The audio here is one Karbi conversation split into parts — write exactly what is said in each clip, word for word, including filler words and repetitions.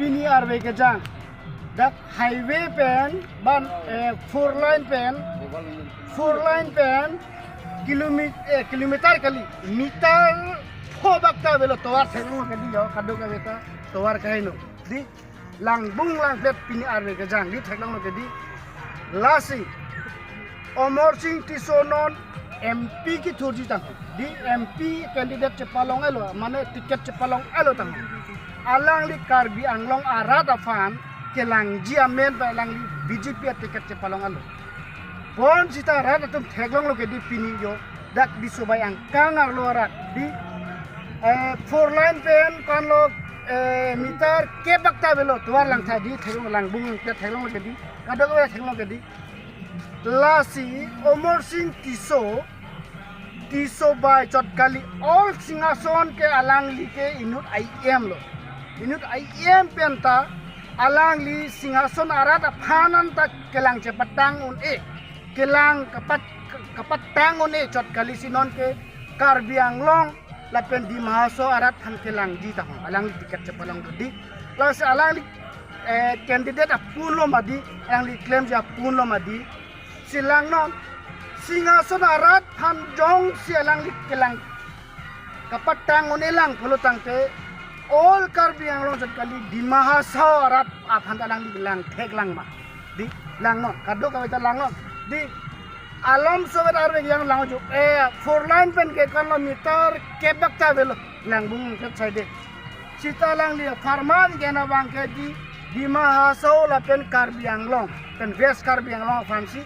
Pini arve kejang, dak highway pen, ban, eh, four lane pen, four lane pen, kilometer, eh, kilometer kali, meter pho bak ta avelo, tovar theklong ke di jo, kadokave ta tovar kaheno. Di langbung langpet pini arve kejang, di theklonglo ke di. Lasi Amarsing Tisso non M P kethurji tang, di M P candidate chepalong-elo, mane ticket chepalong-elo tang. Alangli Karbi Anglong arat aphan kelangji amen pen alangli B J P aticket chepalong-elo. Bonsita rat atum theklonglo ke di pini jo, dak Disobai angkang arlo arat di, eh, four lane pen ko-anlo, eh, meter kep bak ta avelo, tovar langtha, di theklong, langbung langpet theklonglo ke di, kadokave theklonglo ke di. Lasi Amarsing Tisso, Tisso bai chot kali, all Singhason ke alangli ke inut I M lo. Inut I M pen ta alangli Singhason arat aphan anta kelang chepatang un-e, kelang kapat, kapatang un-e chot kali, si non ke Karbi Anglong lapen Dima Hasao arat aphan kelangji tang, alangli ticket chepalong di. Lasi alangli, eh, candidate apunlo mati, alangli klemji apunlo mati. Si langnon, Singhason arat aphan jongsi alangli kelang kapatang un-e lang pulo tangte, all Karbi Anglong chot kali, Dima Hasao arat aphan ta alangli langthek lang ma? Di langnon, kadokave ta langnon. Di alom sovet arve yang lang jo, eh, four lane pen ke ko-anlo meter kep bak ta avelo, langbung langpet saide. Sita alangli apharman ke na abang ke di Dima Hasao lapen Karbi Anglong, pen West Karbi Anglong aphansi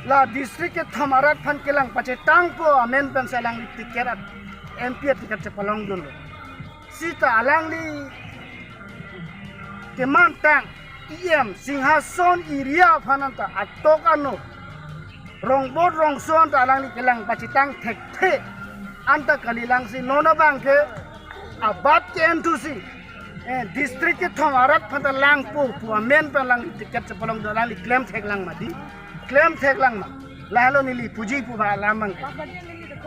la district kethom arat aphan kelang pachetangpo amen pensi alangli ticket at, M P aticket chepalongdunlo. Sita alangli kemantang E M Singhason area aphan anta atok ano, rongbot rongso anta alangli kelang pachetang thekthe anta kalilang, si non abang ke abat ke-en thusi, eh, district kethom arat aphan ta langpo pu amen pen alangli ticket chepalongdun, alangli klemthek lang mati, klemthek lang ma? Lahelo neli puji pu ba alam abang ke.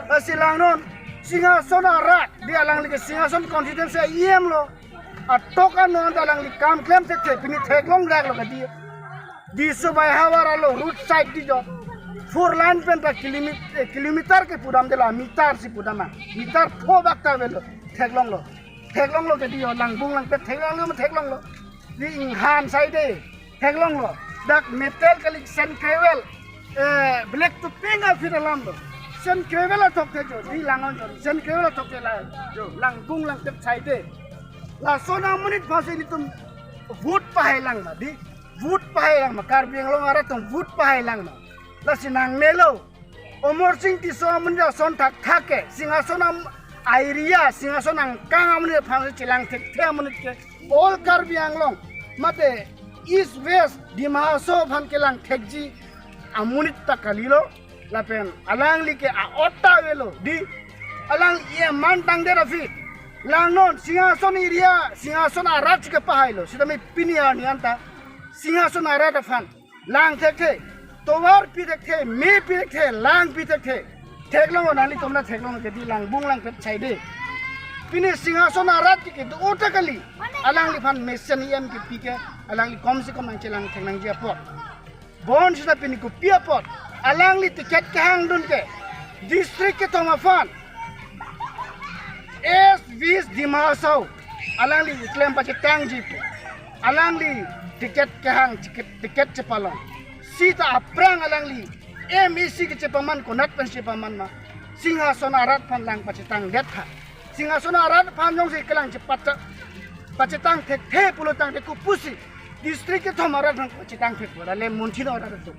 Lasi langnon, Singhason arat, di alangli ke Singhason constituency E M lo, atok ano anta alangli kam klem thekthe, pini theklong daklo ke di. Disobai havar arlo road side di jo, four lane pen ta kilomet-, eh, kilometer ke pudamde la, meter si pudam ma? Meter pho bak ta avelo, theklonglo. Theklonglo ke di jo, langbung langpet theklonglo, theklonglo. Di inghan saide theklonglo. Dak metal kali, sand gravel, eh, black to pink a-fit alam lo. Sand gravel athok the jo, di langnon jo, sand gravel athok the la jo, langbung langpet saide. Lason amonit aphansi nelitum vote pahai lang ma di? Vote pahai lang ma? Karbi Anglong arat atum vote pahai lang ma? Lasi nangnelo. Amarsing Tisso amonit ason thakthak ke, Singhason am-, area, Singhason angkang amonit aphan chelang thekthe amonit ke, all Karbi Anglong, mate East West Dima Hasao aphan kelang thekji amonit ta kalilo, lapen alangli ke a-ot ta avelo di, alangli eman tangdet aphi. Langnon, Singhason area, Singhason arat chekepahailo, sitame pini arni anta Singhason arat aphan lang thekthe, tovar pi thekthe, me pi thekthe, lang pi thekthe. Theklonglo, nanglitum ta theklonglo ke di, langbung langpet saide. Pini Singhason arat ke kedo ta kali, alangliphan mesen E M kepi ke, alangli kom se kom nangchelang thek nangji apot. Bonsita pini kopi apot alangli ticket kehangdun ke, district kethom aphan, East West Dima Hasao, alangli klem pachetangji pu, alangli ticket kehang, ticket, ticket chepalong. Sita aphrang alangli M A C ke chepaman, konat pen chepaman ma? Singhason arat aphan lang pachetang det tha. Singhason arat aphan jongsi kelang chepat-, pachetang thekthe pulo tangte, kopusi district kethom arat aphan pachetang thek pu, ale munthi no arat atum.